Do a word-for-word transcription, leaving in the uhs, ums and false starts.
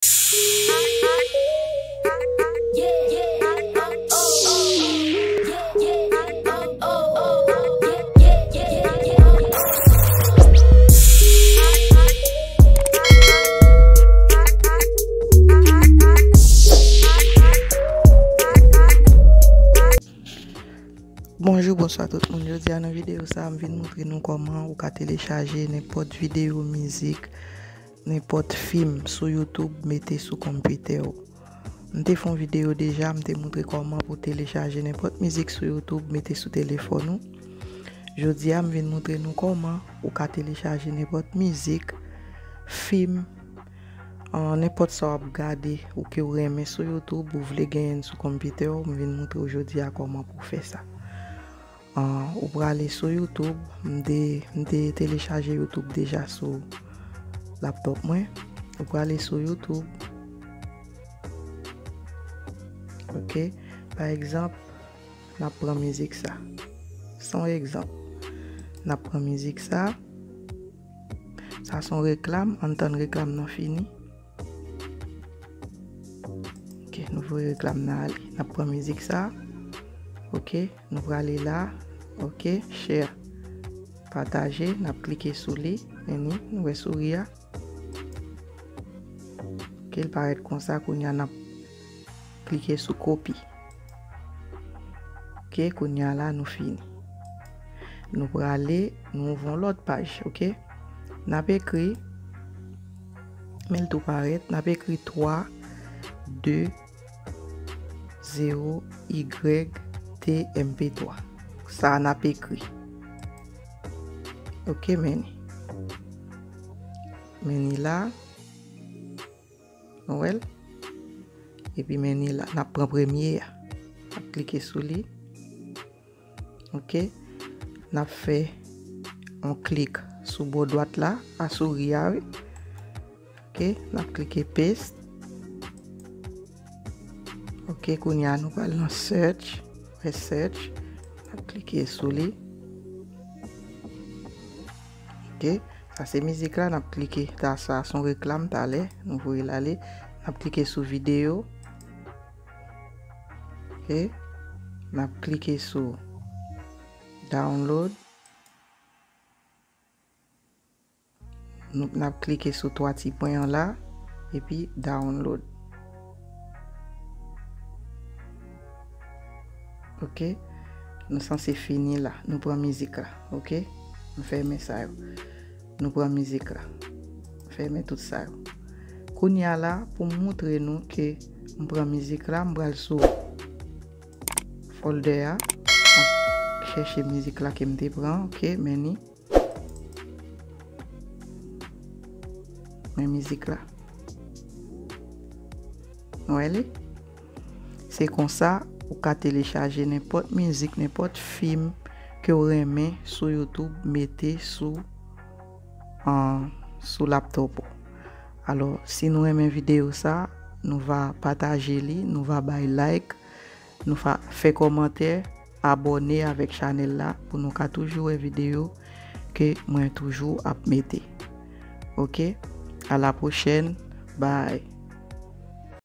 Bonjou, bonswa tout moun. Jodi a nan videyo sa a, m vin montre nou kòman ou ka telechaje nenpòt videyo mizik, nenpòt fim sou YouTube, mete sou konpitè w. M te fè yon videyo deja, m te montre kòman pou telechaje nenpòt mizik sou YouTube, mete sou telefòn ou. Jodi a, m vin montre nou kòman ou ka telechaje nenpòt mizik, fim, an, nenpòt sa w ap gade ou ke w renmen sou YouTube, ou vle genyen l sou konpitè w, m vin montre w jodi a kòman pou w fè sa. An, ou prale sou YouTube, m te, m te telechaje YouTube deja sou laptop mwen. Ou prale sou YouTube. Ok, pa egzanp, n ap pran mizik sa. Se yon egzanp. N ap pran mizik sa. Sa se yon reklam, ann tann reklam nan fini. Ok, nou voye reklam nan ale. N ap pran mizik sa. Ok, nou prale la. Ok, share. Pataje, n ap klike sou li. Meni, nou wè souri a. Ok, l parèt konsa, kounye a n ap klike sou kopi. Ok, kounye a la nou fini. Nou prale, nou ouvè yon lòt paj, ok? N ap ekri, men l tou parèt, n ap ekri twa, de, zewo, igrèg, te, M P twa. Sa n ap ekri. Ok, meni. Meni la. Nou wè l? Epi meni la, n ap pran premye a. N ap klike sou li. Ok. N ap fè yon klik sou bò dwat la, a souri a, wi. Ok, n ap klike paste. Ok, kounye a nou pral nan search. Wè search. N ap klike sou li. Ok, sa se mizik la, n ap klike. Ta sa se yon reklam talè, nou voye l ale. N ap klike sou videyo. Ok, n ap klike sou download. Nou, n ap klike sou twa ti pwen an la, epi download. Ok, nou sanse fini la. Nou pran mizik la, ok? Nou fèmen sa yo. Nou pran mizik la. Fèmen tout sa yo. Kounye a la, pou m montre nou ke m pran mizik la, m pral sou folder a. M ap chèche mizik la ke m te pran, ok, meni. Men mizik la. Nou wè li? Se konsa ou ka telechaje nenpòt mizik, nenpòt fim ke w renmen sou YouTube, mete sou, an, sou laptop ou. Alò, si nou renmen videyo sa, nou va pataje li, nou va bay like, nou va fè kòmantè, abòne avèk chanèl la pou nou ka toujou wè videyo ke mwen toujou ap mete. Ok? A la pwochèn. Bye.